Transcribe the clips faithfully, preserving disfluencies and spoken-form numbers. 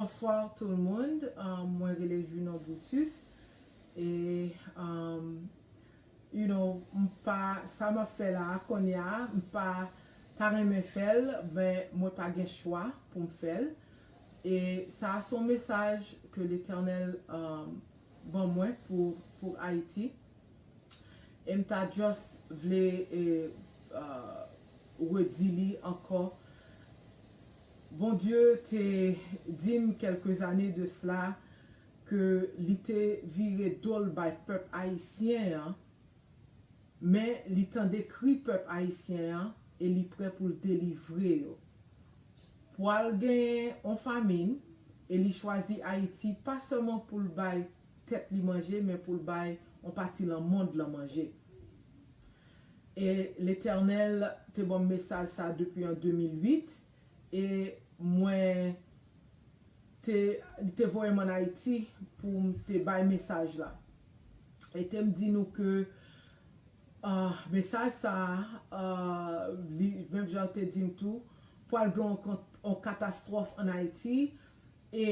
Bonsoir tout le monde. Um, mwen rele Junon Brutus. E, um, you know, m pa, sa m ap fè la, kounye a, m pa ta renmen fè l, men mwen pa gen chwa pou m fè l. E sa a se yon mesaj ke Letènèl, um, ban mwen pou, pou Ayiti. E m ta just vle, e, uh, redi li ankò. Bondye te di m kèlke zane de sela ke li te vire do l bay pèp ayisyen an, men li tande kri pèp ayisyen an e li prè pou l delivre yo. Pwal genyen yon famin e li chwazi Ayiti pa sèlman pou l bay tèt li manje, men pou l bay yon pati nan mond lan manje. E Letènèl te ban m mesaj sa depi an de mil uit, e mwen te, li te voye m ann Ayiti pou m te bay mesaj la. E te m di nou ke, ah, mesaj sa a, ah, li, menm jan l te di m tou, pral gen yon, yon katastwòf ann Ayiti. E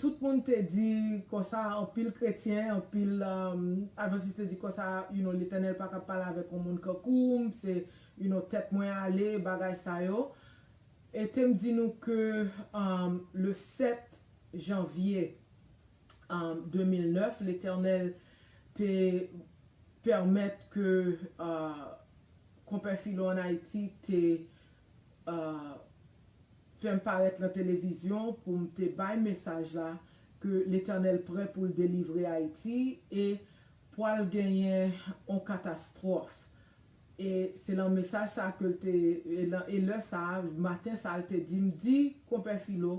tout moun te di konsa, anpil kretyen, anpil, um, advantis te di konsa, you know, Letènèl pa ka pale avèk yon moun kankou m, se, you know, tèt mwen ale, bagay sa yo. E te m di nou ke, um, le sèt janvye, um, de mil nèf, Letènèl te pèmèt ke, uh, Konpè Filo ann Ayiti te, uh, fè m parèt nan televizyon pou m te bay mesaj la ke Letènèl prè pou l delivre Ayiti e pral genyen yon katastwòf. E se lan mesaj sa ke l te, e lan, e lè sa a, maten sa a, l te di m, di Konpè Filo,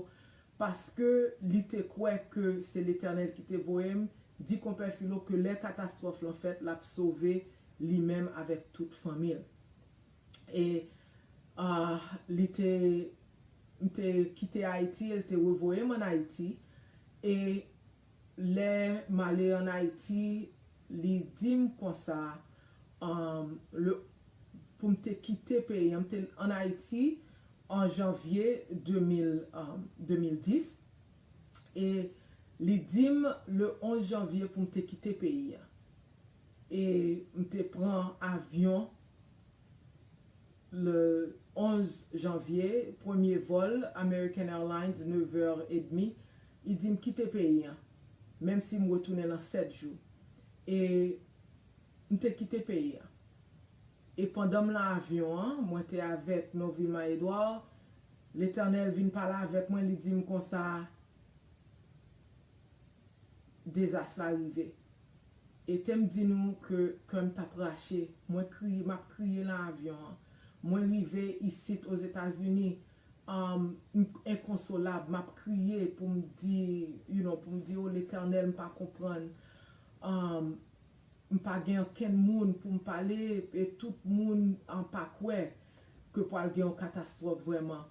paske li te kwè ke se Letènèl ki te voye m, di Konpè Filo ke lè katastwòf lan fèt, l ap sove li menm avèk tout fanmi l. E, ah, li te, m te kite Ayiti, e l te revoye m ann Ayiti. E lè m ale ann Ayiti, li di m konsa, um, le, pou m te kite peyi an. M te ann Ayiti an janvye de mil, um, de mil dis. E li di m le onz janvye pou m te kite peyi an. E m te pran avyon le onz janvye, premye vòl American Airlines, nevè edmi, li di m kite peyi an, menm si m retounen nan sèt jou. E m te kite peyi an. E pandan m lan avyon an, mwen te avèk Novilma Edouard, Letènèl vin pale avèk mwen, li di m konsa, dezas la rive. E te m di nou ke kè m t ap rache. Mwen kriye, m ap kriye lan avyon an. Mwen rive isit Ozetazini, um, m enkonsolab, m ap kriye pou m di, you know, pou m di, o Letènèl, m pa konprann. Um, m pa gen okenn moun pou m pale, e tout moun, um, pa kwè ke pral gen yon katastwòf vrèman.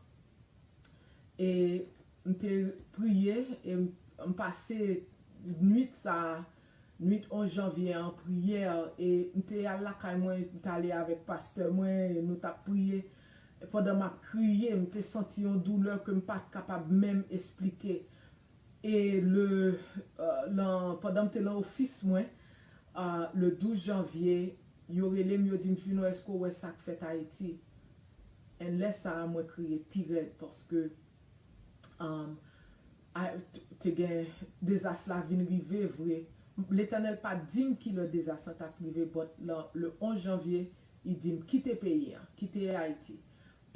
E m te priye, e m, m pase nwit sa, nwit onz janvye an priyè, e m te al lakay mwen, m t ale avèk pastè mwen, e nou t ap priye. E pandan m ap kriye, m te santi yon doulè ke m pa t kapab menm esplike. E le, euh, lan, pandan m te lan ofis mwen, euh, le douz janvye, yo rele m, yo di m, Junon, èske w wè sa k fèt Ayiti? And lè sa a, mwen kriye pi rèd paske, um, a, t-, te gen dezas la vin rive vre. Letènèl pa t di m ki lè dezas la t ap rive, but le, le onz janvye, li di m kite peyi an, kite Ayiti.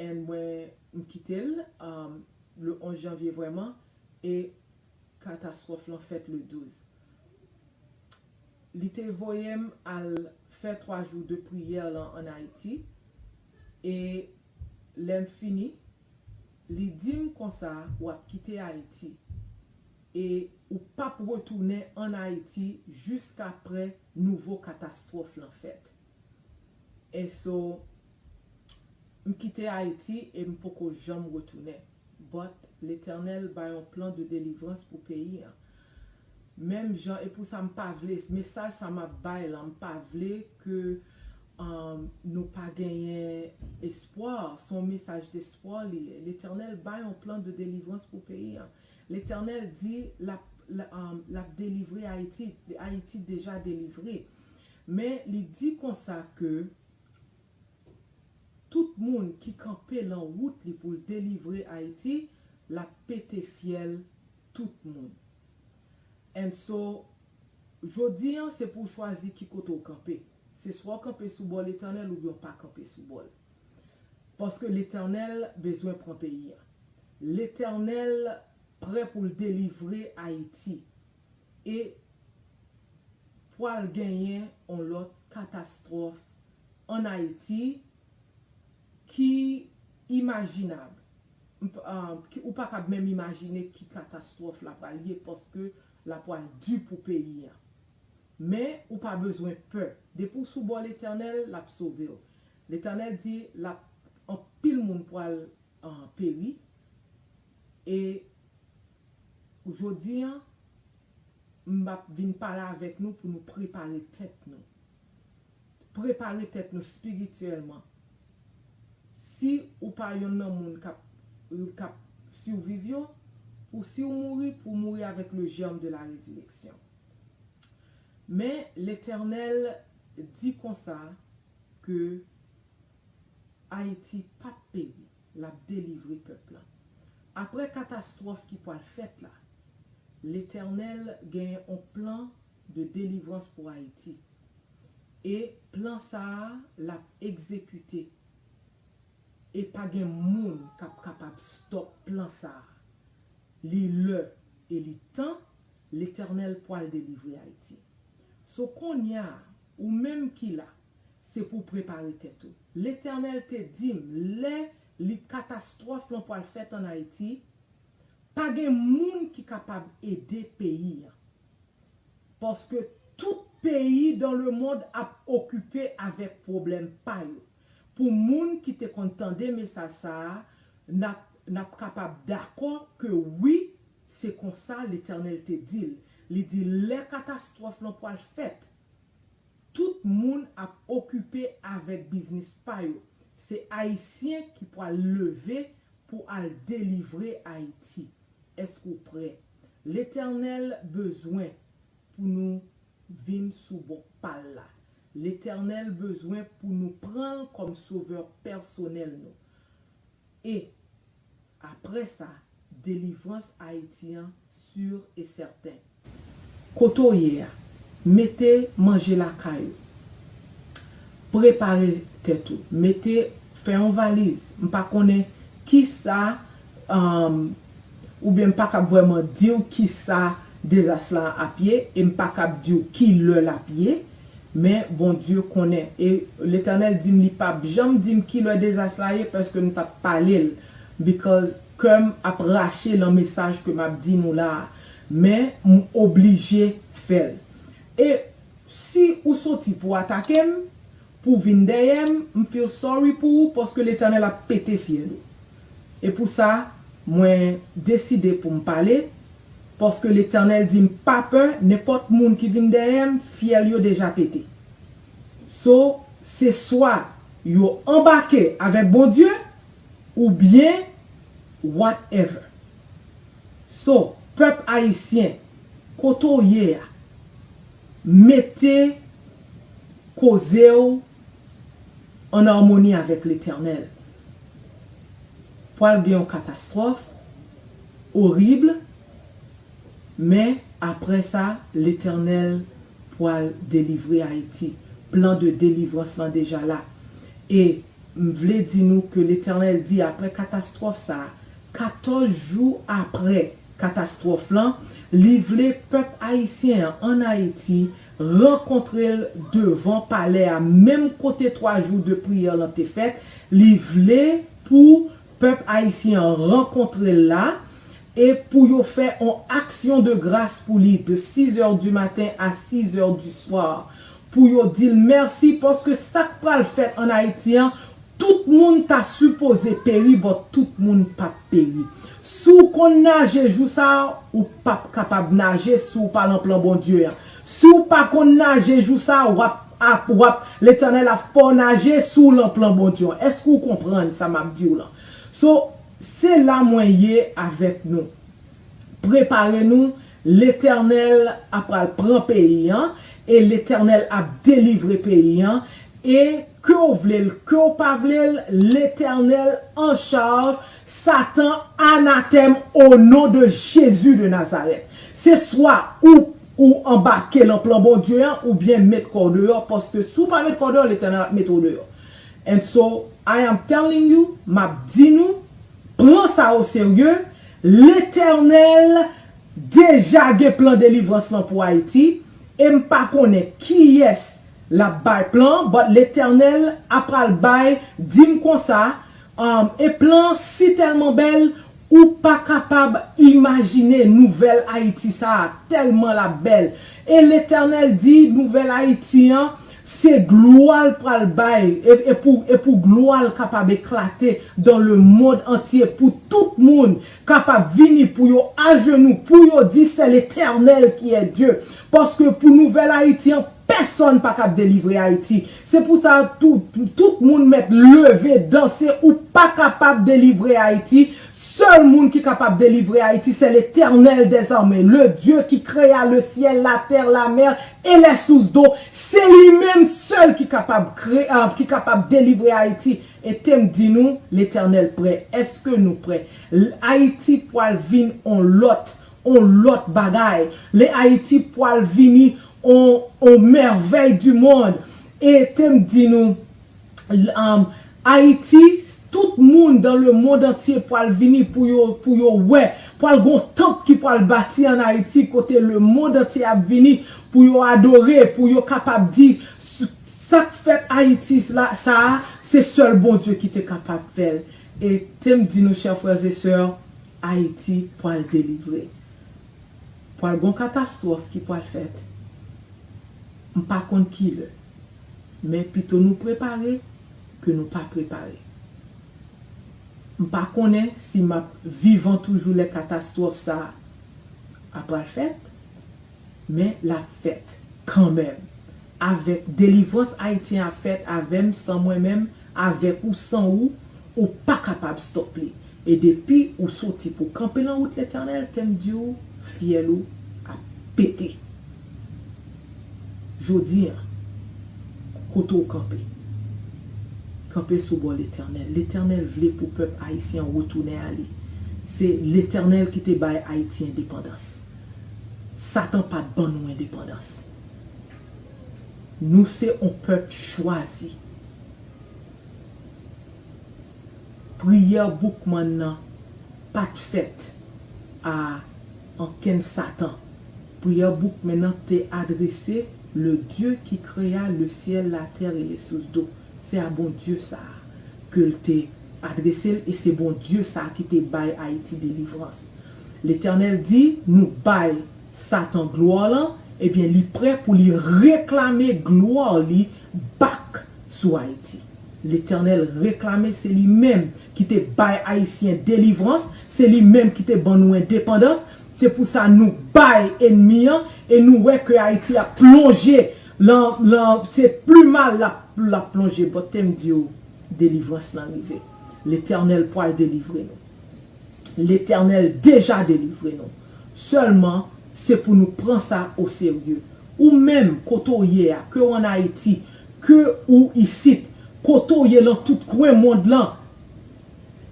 And mwen, m kite l, um, le onz janvye vrèman, e katastwòf lan fèt le douz. Li te voye m al fè twa jou de priyè lan ann Ayiti, e lè m fini, li di m konsa, w ap kite Ayiti, e ou p ap retounen ann Ayiti jiskaprè nouvo katastwòf lan fèt. E so, m kite Ayiti e m poko janm retounen. But Letènèl bay yon plan de delivrans pou peyi an. Menm jan, e pou sa m pa vle, mesaj sa m ap bay la, m pa vle ke, um, nou pa genyen espwa. Se yon mesaj despwa li ye. Letènèl bay yon plan de delivrans pou peyi an. Letènèl di l ap, l, um, l ap delivre Ayiti. Ayiti deja delivre. Men li di konsa ke tout moun ki kanpe lan wout li pou l delivre Ayiti, l ap pete fyèl tout moun. And so, jodi an, se pou w chwazi ki kote w kanpe. Se swa w kanpe sou bò Letènèl oubyen w pa kanpe sou bò l. Paske Letènèl bezwen pran peyi an. Letènèl prè pou l delivre Ayiti. E pwal genyen yon lòt katastwòf ann Ayiti ki imajinab. M p-, ah, ki, ou pa kab menm imajine ki katastwòf la pral ye, paske la pwal di pou peyi an. Men ou pa bezwen pè. Depi w sou bò Letènèl, l ap sove w. Letènèl di l ap, anpil moun pwal, ah, peri. E jodi an, m ap vin pale avèk nou pou nou prepare tèt nou. Prepare tèt nou espirityèlman. Si ou pa yonn nan moun k ap, k ap siviv yo, pou si w mouri, pou w mouri avèk le germe de la résurrection. Men Letènèl di konsa ke Ayiti p ap peri, l ap delivre pèp lan. Apre katastwòf ki pwal fèt la, Letènèl gen yon plan de delivrans pou Ayiti. E plan sa a, l ap egzekite. E pa gen moun k ap kapab stòp plan sa a. Li lè e li tan, Letènèl pwal delivre Ayiti. So kounye a, ou menm ki la, se pou w prepare tèt ou. Letènèl te di m, lè li katastwòf lan pwal fèt ann Ayiti, pa gen moun ki kapab ede peyi an. Paske tout peyi dans le monde ap okipe avèk pwoblèm pa yo. Pou moun ki te konn tande mesaj sa a, n ap, n ap kapab dakò ke wi, se konsa Letènèl te di l. Li di, lè katastwòf lan pwal fèt, tout moun ap okipe avèk biznis pa yo. Se Ayisyen ki pwal leve pou al delivre Ayiti. Èske w prè? Letènèl bezwen pou nou vin sou bò pa l la. Letènèl bezwen pou nou pran l kòm sovè pèsonèl nou. E apre sa, delivrans Ayiti an sur e sèten. Kote w ye a, mete manje lakay ou. Prepare tèt ou. Mete, fè yon valiz. M pa konnen kisa, um, oubyen m pa kab vrèman di w kisa dezas la ap ye, e m pa kab di w ki lè l ap ye, men Bondye konnen. E Letènèl di m li p ap janm di m ki lè dezas la ye, paske m t ap pale l, because kè m ap rache lan mesaj ke m ap di nou la a. Men m oblije fè l. E si ou soti pou atake m, pou vin dèyè m, m feel sorry pou ou, paske Letènèl ap pete fyèl ou. E pou sa, mwen deside pou m pale, paske Letènèl di m pa pè, nenpòt moun ki vin dèyè m, fyèl yo deja pete. So, se swa yo anbake avèk Bondye, oubyen whatever. So, pèp ayisyen, kote w ye a, mete koze w an amoni avèk Letènèl. Pwal gen yon katastwòf orib, men apre sa, Letènèl pwal delivre Ayiti. Plan de delivrans lan deja la. E m vle di nou ke Letènèl di apre katastwòf sa a, katòz jou apre katastwòf lan, li vle pèp ayisyen an ann Ayiti rankontre l devan palè a, menm kote twa jou de priyè lan te fèt. Li vle pou pèp ayisyen an rankontre l la, e pou yo fè on aksyon de gras pou li de six heures du matin à six heures du soir, pou yo di l mèsi, paske sa k pral fèt ann Ayiti an, tout moun ta sipoze peri, but tout moun p ap peri. Si w konn naje jou sa a, ou p ap kapab naje si w pa lan plan Bondye an. Si w pa konn naje jou sa a, w ap, ap, w ap, Letènèl ap fè w naje si w lan plan Bondye an. Èske w konprann sa m ap di w lan? So, se la mwen ye avèk nou. Prepare nou, Letènèl ap pral pran peyi an, e Letènèl ap delivre peyi an, e ke w vle l, ke w pa vle l, Letènèl an chaj, Satan anatèm, au nom de Jésus de Nazareth. Se swa ou, ou anbake nan plan Bondye an, oubyen met kò w deyò, paske si w pa met kò w deyò, Letènèl ap mete w deyò. And so, I am telling you, m ap di nou, pran sa o serye, Letènèl deja gen plan delivrans lan pou Ayiti, e m pa konnen kiyès l ap bay plan, but Letènèl ap pral bay, di m konsa, um, e plan an si tèlman bèl, ou pa kapab imajine nouvèl Ayiti sa a, tèlman l ap bèl. E Letènèl di, nouvèl Ayiti an, se glwa l pral bay, e, e pou, e pou glwa l kapab eklate dans le monde entier, pou tout moun kapab vini, pou yo ajenou, pou yo di, c'est l'Éternel qui est Dieu. Paske pou nouvèl Ayiti an, pèsonn pa kab delivre Ayiti. Se pou sa, tout, tout moun mèt leve, danse, ou pa kapab delivre Ayiti. Sèl moun ki kapab delivre Ayiti, c'est l'Éternel des armées, le Dieu qui créa le ciel, la terre, la mer et les sources d'eau. Se li menm sèl ki kapab kreye, ki kapab delivre Ayiti. E te m di nou, Letènèl prè. Èske nou prè? L-, Ayiti pral vin on lòt, on lòt bagay. Le Ayiti pral vini on, on merveille du monde. E te m di nou, l-, um, Ayiti, tout moun dans le monde entier pral vini pou yo, pou yo wè. Pral gon tanp ki pral bati an Ayiti kote le monde entier ap vini pou yo adore, pou yo kapab di, s-, sa k fèt Ayiti la, sa a, se sèl Bondye ki te kapab fè l. E te m di nou, chè frè e sè, Ayiti pral delivre. Pral gon katastwòf ki pral fèt. M pa konn ki lè. Men pito nou prepare ke nou pa prepare. M pa konnen si m ap vivan toujou lè katastwòf sa a pral fèt, men l ap fèt kanmenm. Avèk delivrans Ayiti an ap fèt avè m, san mwen menm, avèk ou, san ou, ou pa kapab stòp li. E depi ou soti pou kanpe nan wout Letènèl, te m di w, fyèl ou ap pete. Jodi a, kote w kanpe? Kanpe sou bò Letènèl. Letènèl vle pou pèp ayisyen an retounen a li. Se Letènèl ki te bay Ayiti endepandans. Satan pa t ban nou endepandans. Nou se on pèp chwazi. Priyè Boukman nan pa t fèt a ankenn Satan. Priyè Boukman nan te adrese le Dieu qui créa le ciel, la terre et les sources d'eau. Se a Bondye sa a ke l te adrese l, e se Bondye sa a ki te bay Ayiti delivrans. Letènèl di, nou bay Satan glwa lan, ebyen, li prè pou li reklame glwa li back sou Ayiti. Letènèl reklame, se li menm ki te bay Ayisyen delivrans, se li menm ki te ban nou endepandans. Se pou sa nou bay ènmi an, e nou wè ke Ayiti ap plonje lan, lan, se pli mal l ap, l ap plonje. But te m di w, delivrans lan rive. Letènèl pral delivre nou. Letènèl deja delivre nou. Sèlman, se pou nou pran sa o serye. Ou menm, kote w ye a, ke w ann Ayiti, ke ou isit, kote w ye lan tout kwen mond lan,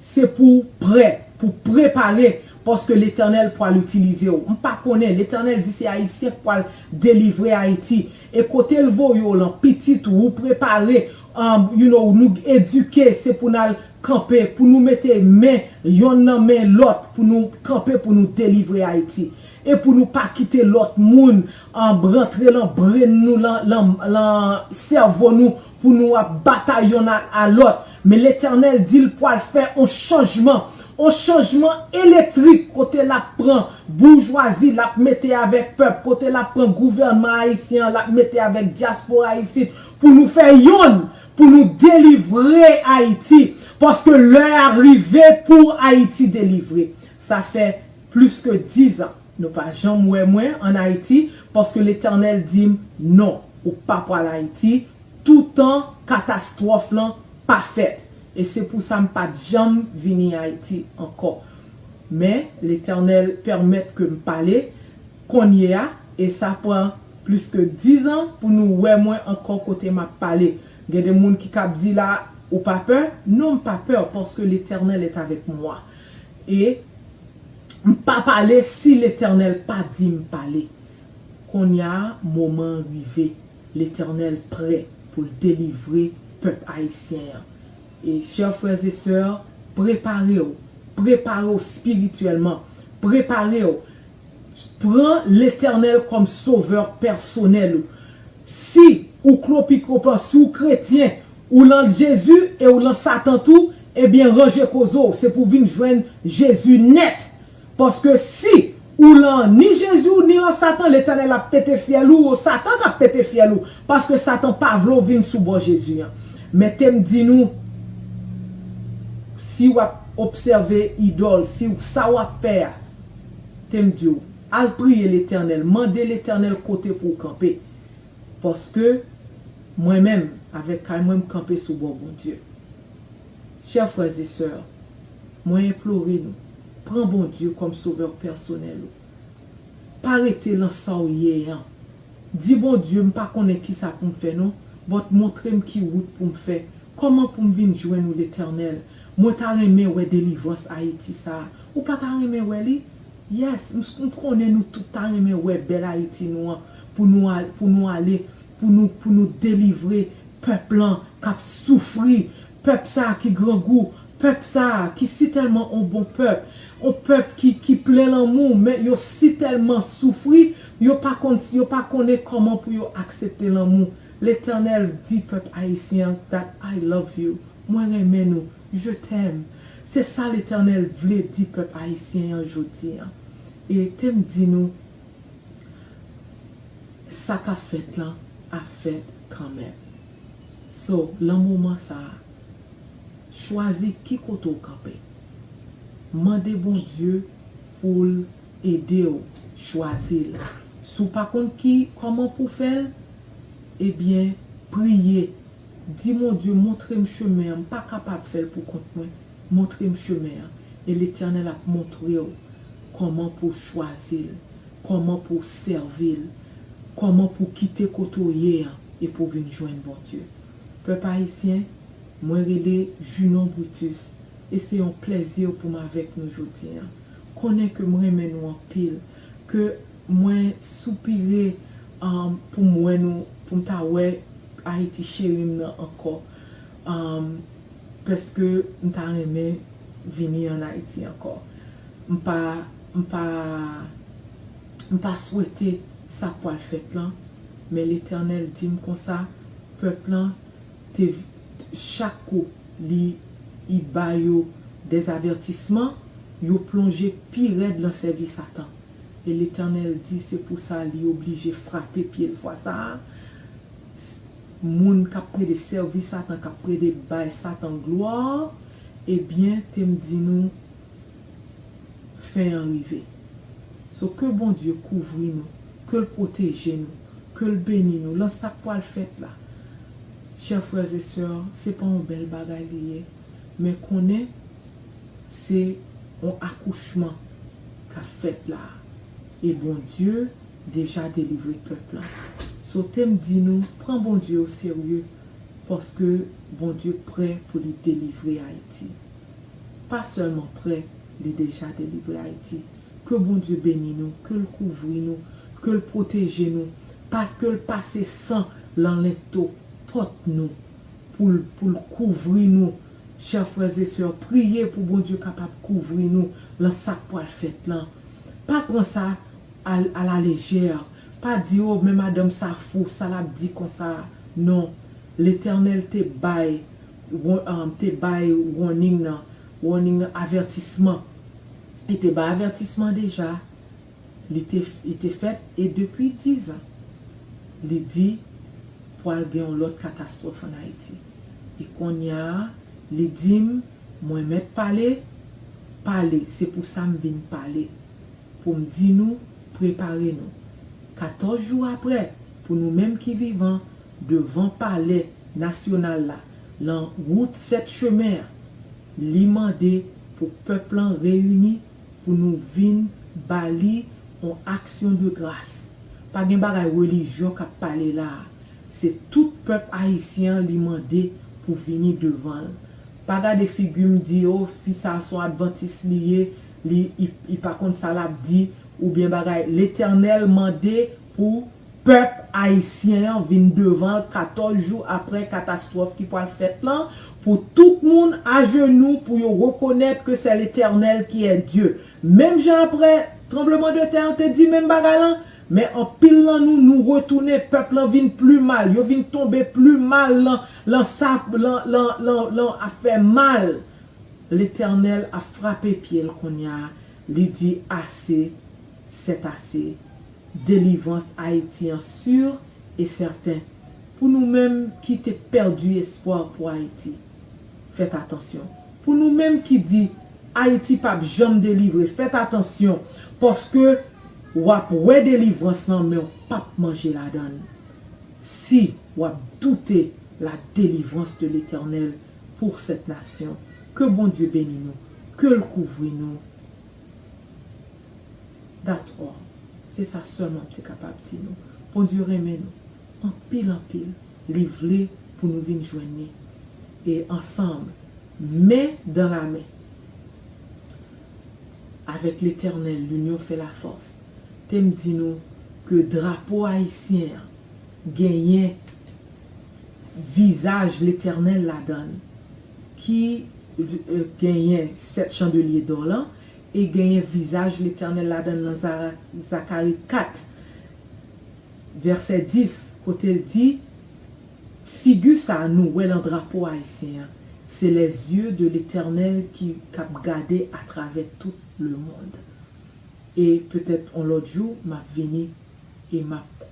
se pou w prè, pou w prepare, paske Letènèl pral itilize w. M pa konnen, Letènèl di se Ayisyen k pral delivre Ayiti. E kote l voye w lan, pitit ou, ou prepare, um, you know, nou edike, se pou n al kanpe, pou nou mete men yonn nan men lòt, pou nou kanpe, pou nou delivre Ayiti. E pou nou pa kite lòt moun, um, rantre lan brenn nou, lan, lan, lan sèvo nou, pou nou ap batay yonn a, a lòt. Men Letènèl di l pral fè on chanjman, on chanjman elektrik kote l ap pran boujwazi, l ap mete avèk pèp, kote l ap pran gouvènman ayisyen an, l ap mete avèk dyaspora isit, pou nou fè yonn, pou nou delivre Ayiti, paske lè a rive pou Ayiti delivre. Sa fè plis ke diz an, nou pa janm wè mwen ann Ayiti, paske Letènèl di m, non, ou pa pral Ayiti, toutan katastwòf lan pa fèt. E se pou sa m pa t janm vini Ayiti ankò. Men Letènèl pèmèt ke m pale kounye a, e sa pran plis ke diz an pou nou wè mwen ankò kote m ap pale. Gen de moun ki kab di la, ou pa pè? Non, m pa pè, paske Letènèl est avec moi. E m pa pale si Letènèl pa di m pale. Kounye a, moman an rive. Letènèl prè pou l delivre pèp ayisyen an. E, chè frè e sè, prepare w. Prepare w espirityèlman. Prepare w. Pran Letènèl kòm sovè pèsonèl ou. Si ou klopikopan, si ou kretyen, ou lan Jezi e ou lan Satan tou, ebyen, ranje koze w. Se pou w vin jwenn Jezi nèt. Paske si ou lan ni Jezi ou ni lan Satan, Letènèl ap pete fyèl ou, ou Satan k ap pete fyèl ou. Paske Satan pa vle w vin sou bò Jezi an. Men te m di nou, si w ap obsève idòl, si w, sa w ap pè a, te m di w, al priye Letènèl, mande Letènèl kote pou w kanpe. Paske mwen menm, avèk kay mwen, m kanpe sou bò Bondye. Chè frè e sè, mwen enplore nou, pran Bondye kòm sovè pèsonèl ou. Pa rete lan sa w ye an. Di Bondye, m pa konnen kisa pou m fè non, but montre m ki wout pou m fè. Kòman pou m vin jwenn ou, Letènèl? Mwen ta renmen wè delivrans Ayiti sa a. Ou pa ta renmen wè li? Yes, m, m konnen nou tout ta renmen wè bèl Ayiti nou an, pou nou al, pou nou ale, pou nou, pou nou delivre pèp lan k ap soufri, pèp sa a ki grangou, pèp sa a ki si tèlman on bon pèp, on pèp ki, ki plen lanmou, men yo si tèlman soufri, yo pa konn, yo pa konnen kòman pou yo aksepte lanmou. Letènèl di pèp ayisyen an that I love you. Mwen renmen nou. Je t'aime. Se sa Letènèl vle di pèp ayisyen an jodi an. E te m di nou, sa k ap fèt lan ap fèt kanmenm. So, lan moman sa a, chwazi ki kote w kanpe. Mande Bondye pou l ede w chwazi l. Si w pa konn ki, kòman pou w fè l, ebyen, priye. Di Bondye, montre m chemen an, m pa kapab fè l pou kont mwen. Montre m chemen an. E Letènèl ap montre w kòman pou w chwazi l, kòman pou w sèvi l, kòman pou w kite kote w ye an e pou w vin jwenn Bondye. Pèp ayisyen, mwen rele Junon Brutus, e se yon plèzi pou m avèk nou jodi an. Konnen ke m renmen nou anpil, ke mwen soupire, um, pou m wè nou, pou m ta wè Ayiti cheri m nan ankò. Um, paske m ta renmen vini ann Ayiti ankò. M pa, m pa, m pa swete sa k pral fèt lan, men Letènèl di m konsa, pèp lan te, chak kou li, li ba yo dèzavètisman, yo plonje pi rèd lan sèvi Satan. E Letènèl di se pou sa li oblije frape pye l fwa sa a. S-, moun k ap plede sèvi Satan, k ap plede bay Satan glwa, ebyen, te m di nou, fen an rive. So, ke Bondye kouvri nou, ke l pwoteje nou, ke l beni nou lan sa k pral fèt la. Chè frè e sè, se pa yon bèl bagay li ye, men konnen se yon akouchman k ap fèt la. E Bondye deja delivre pèp lan. So, te m di nou, pran Bondye o serye, paske Bondye prè pou li delivre Ayiti. Pa sèlman prè, li deja delivre Ayiti. Ke Bondye beni nou, ke l kouvri nou, ke l pwoteje nou, paske l pase san lan lento pòt nou pou l, pou l kouvri nou. Chè frè e sè, priye pou Bondye kapab kouvri nou lan sa k pral fèt lan. Pa pran sa a, a la lejè. Pa di, o, men madanm sa fou, sa l ap di konsa. Non, Letènèl te bay, wa-, um, te bay warning nan, warning nan, avètisman. Li te bay avètisman deja. Li te, li te fèt, e depi diz an, li di pral gen yon lòt katastwòf ann Ayiti. E kounye a, li di m, mwen mèt pale, pale, se pou sa m vin pale. Pou m di nou, prepare nou. Katòz jou aprè, pou nou menm ki vivan, devan palè nasyonal la, lan wout sèt chemen an, li mande pou pèp lan reyini pou nou vin ba li yon aksyon de gras. Pa gen bagay relijyon k ap pale la a. Se tout pèp ayisyen an li mande pou vini devan l. Pa gade figi m, di, o, fi sa a se yon advantis li ye, li, li, li pa konn sa l ap di, oubyen bagay. Letènèl mande pou pèp ayisyen an vin devan l katòz jou apre katastwòf ki pral fèt lan, pou tout moun ajenou, pou yo rekonèt ke c'est l'Éternel qui est Dieu. Menm jan apre tranbleman de tè an te di menm bagay lan, men anpil lan nou, nou retounen, pèp lan vin pli mal, yo vin tonbe pli mal lan, lan sa, lan, lan, lan, lan afè mal. Letènèl ap frape pye l kounye a, li di, ase, c'est assez. Delivrans Ayiti an sur e sèten. Pou nou menm ki te pèdi espwa pou Ayiti, fèt atansyon. Pou nou menm ki di Ayiti p ap janm delivre, fèt atansyon, paske w ap wè delivrans lan, men w p ap manje ladan l. Si w ap doute la délivrance de l'Éternel pour cette nation, ke Bondye beni nou, ke l kouvri nou. That's all. Se sa sèlman m te kapab di nou. Bondye renmen nou anpil, anpil. Li vle pou nou vin jwenn li. E ansanm, men dan la men, avec l'Éternel, l'union fait la force. Te m di nou ke drapo ayisyen an genyen vizaj Letènèl ladan l, ki, eh, genyen sèt chandelye dò lan, e genyen vizaj Letènèl ladan l nan Za-, Zakari kat, vèsè dis, kote l di, figi sa a nou wè lan drapo ayisyen an, se les yeux de l'Éternel ki, k ap gade atravè tout le monde. E petèt yon lòt jou, m ap vini e m ap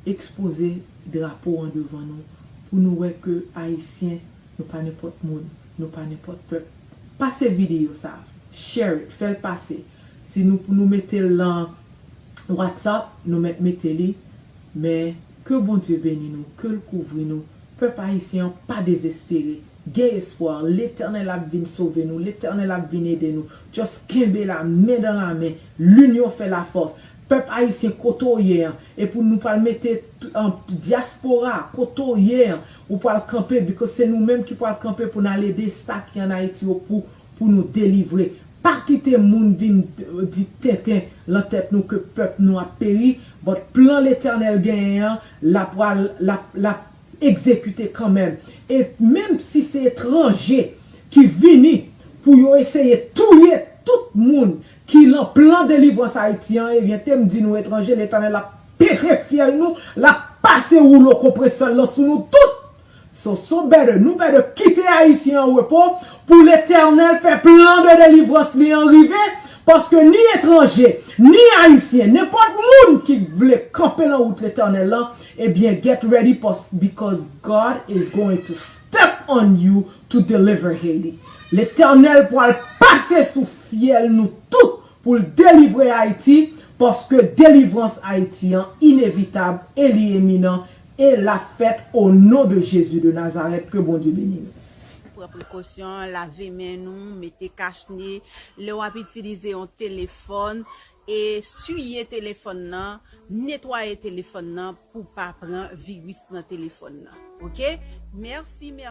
ekspoze drapo an devan nou pou nou wè ke Ayisyen, nou pa nenpòt moun, nou pa nenpòt pèp. Pase videyo sa, share it, fè l pase. Si nou, pou nou mete l lan WhatsApp, nou mèt mete li, men ke Bondye beni nou, ke l kouvri nou. Pèp ayisyen an pa dezespere. Gen espwa, Letènèl ap vin sove nou, Letènèl ap vin ede nou. Just kenbe la, men dan la men. L'union fait la force. Pèp ayisyen, kote w ye an, epi nou pral mete t-, an, dyaspora, kote w ye an, ou pral kanpe, because se nou menm ki pral kanpe pou n al ede sa ki ann Ayiti yo pou, pou nou delivre. Pa kite moun vin d-, di tenten lan tèt nou ke pèp nou ap peri, but plan Letènèl genyen an, l ap pral, l ap, l ap egzekite kanmenm. E menm si se etranje ki vini pou yo eseye touye tout moun ki lan plan delivrans Ayiti an, ebyen, te m di nou, etranje, Letènèl ap pete fyèl nou, l ap pase woulo konpresè l lan sou nou tout. So, so better, nou better kite Ayisyen an repo pou Letènèl fè plan de delivrans li an rive, paske ni etranje, ni Ayisyen, nenpòt moun ki vle kanpe lan wout Letènèl lan, ebyen, get ready, pas-, because God is going to step on you to deliver Haiti. Letènèl pral pase sou fyèl nou tout pou l delivre Ayiti, paske delivrans Ayiti an inevitab e li eminan, e l ap fèt o non de Jezi de Nazarèt. Ke Bondye beni nou. Pran prekosyon, lave men nou, mete kachne. Lè w ap itilize yon telefòn, e siye telefòn nan, netwaye telefòn nan pou pa pran viris nan telefòn nan. Oke? Mèsi, mèsi.